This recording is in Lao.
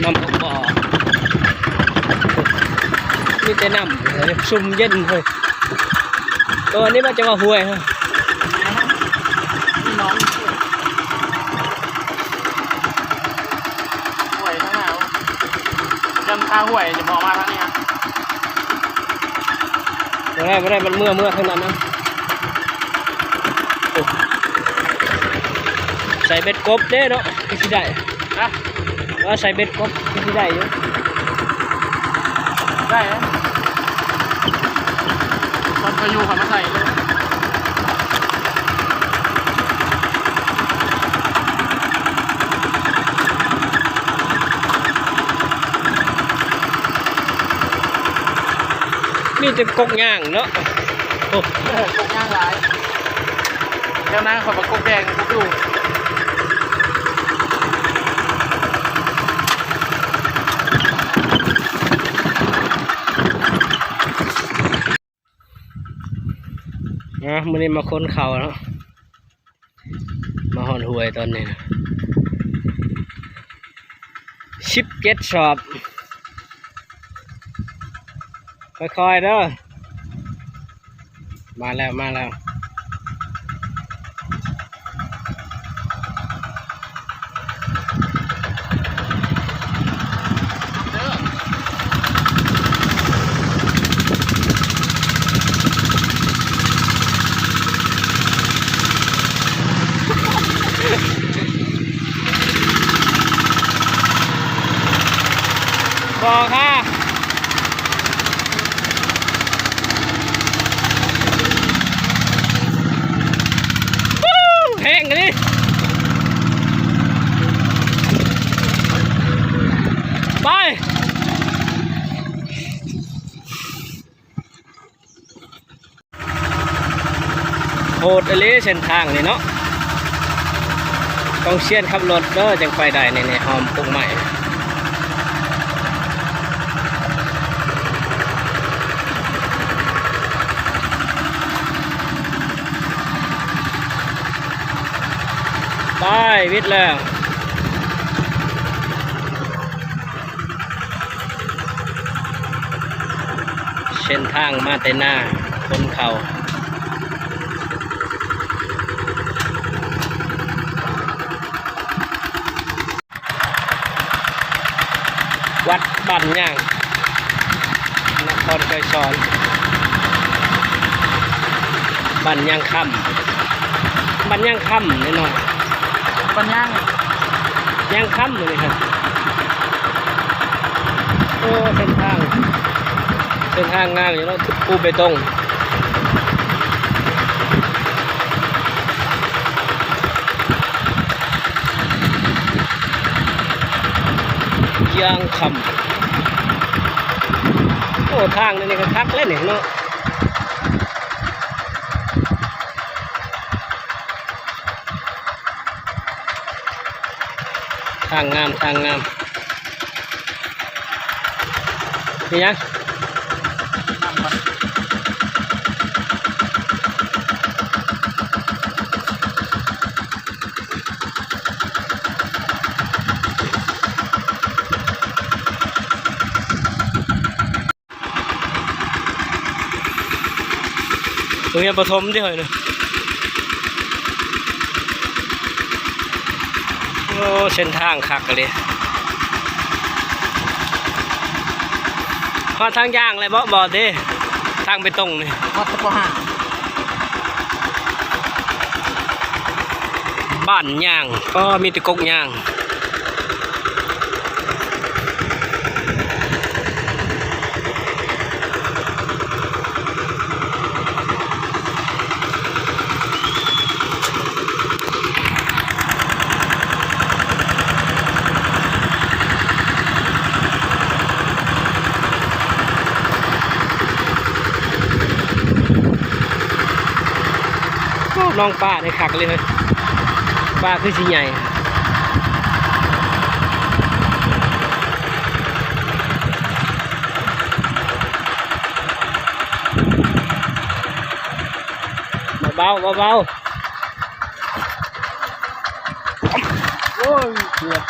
ນ້ຳກໍບໍ່ອອກ ມີແຕ່ນ້ຳ ຊຸ່ມເຢັນເຮີ້ຍ. ໂຕນີ້ມັນຈະວ່າຫ້ວຍເຮີ້ຍ ຫ້ວຍທາງໜ້າ ຈຳທ່າຫ້ວຍຈະບໍ່ມາທາງນີ້ນະ. ບໍ່ໄດ້ ບໍ່ໄດ້ ມັນເມືອ ເມືອທາງນັ້ນນະ. ໂອ້ ໃສ່ເບັດກົບເດ້ເນາະ ຄືຊິໄດ້. ຮະ? ວ່າໃສ່ເບັດກົບຄືຊິໄດ້ຢູ່. ໄດ້ເດ້ ຕອນພາຍຸເຂົ້າມາໃສ່ເລີຍ. ມີແຕ່ກົກຍາງເນາະ. ໂອ້ ເອີ ກົກຍາງຫຼາຍ. ແຖວນາເຂົາວ່າກົກແດງ ກົກຢູ່. ນະ ມື້ນີ້ມາຂົນເຂົ້າເນາະ ມາຮອດຫ້ວຍຕອນນີ້ນະ ສິບເຈັດສອບ. ຄ່ອຍໆເດີ ມາແລ້ວ ມາແລ້ວ. ບໍ່ຄ່ະ. ແຮງອີ່ຫຼີ ໄປ. ໂຫດອີ່ຫຼີເສັ້ນທາງນີ້ເນາະ ຕ້ອງຊຽນຂັບລົດເດີ ຈັ່ງໄປໄດ້. ນີ້ໆ ຫ້ອມກົກໄມ້ ໄປ ວິດແລ້ວ. ເສັ້ນທາງມາແຕ່ນາ ຂົນເຂົ້າ ວັດບ້ານຍາງ ນະຄອນໄກສອນ ບ້ານຍາງຄຳ ບ້ານຍາງຄຳນີ້ເນາະ ບ້ານຍາງ ຍາງຄຳນີ້ຫັ້ນ. ໂອ້ ເສັ້ນທາງ ເສັ້ນທາງງາມຢູ່ເນາະ ປູເບຕົງ ຍາງຄຳ. ໂອ້ ທາງນີ້ກໍຄັກແລ້ວນີ້ເນາະ. ທາງງາມ ທາງງາມ. ມີຫຍັງ? ໂຮງຮຽນປະຖົມຕິເຮີ້ຍນະ. ໂອ້ ເສັ້ນທາງຄັກອີ່ຫຼີ. ຮອດທາງຍ່າງແລ້ວບໍ່? ບໍ່ຕິ ທາງເບຕົງນີ້. ຮອດແຕ່ປໍຫ້າ. ບ້ານຍາງ ກໍມີແຕ່ກົກຍາງ. ໂອ້ ໜອງປານີ້ຄັກອີ່ຫຼີເຮີ້ຍ ປາຄືຊິໃຫຍ່. ເບົາໆ ເບົາໆ. ໂອ້ຍ ເກືອບ.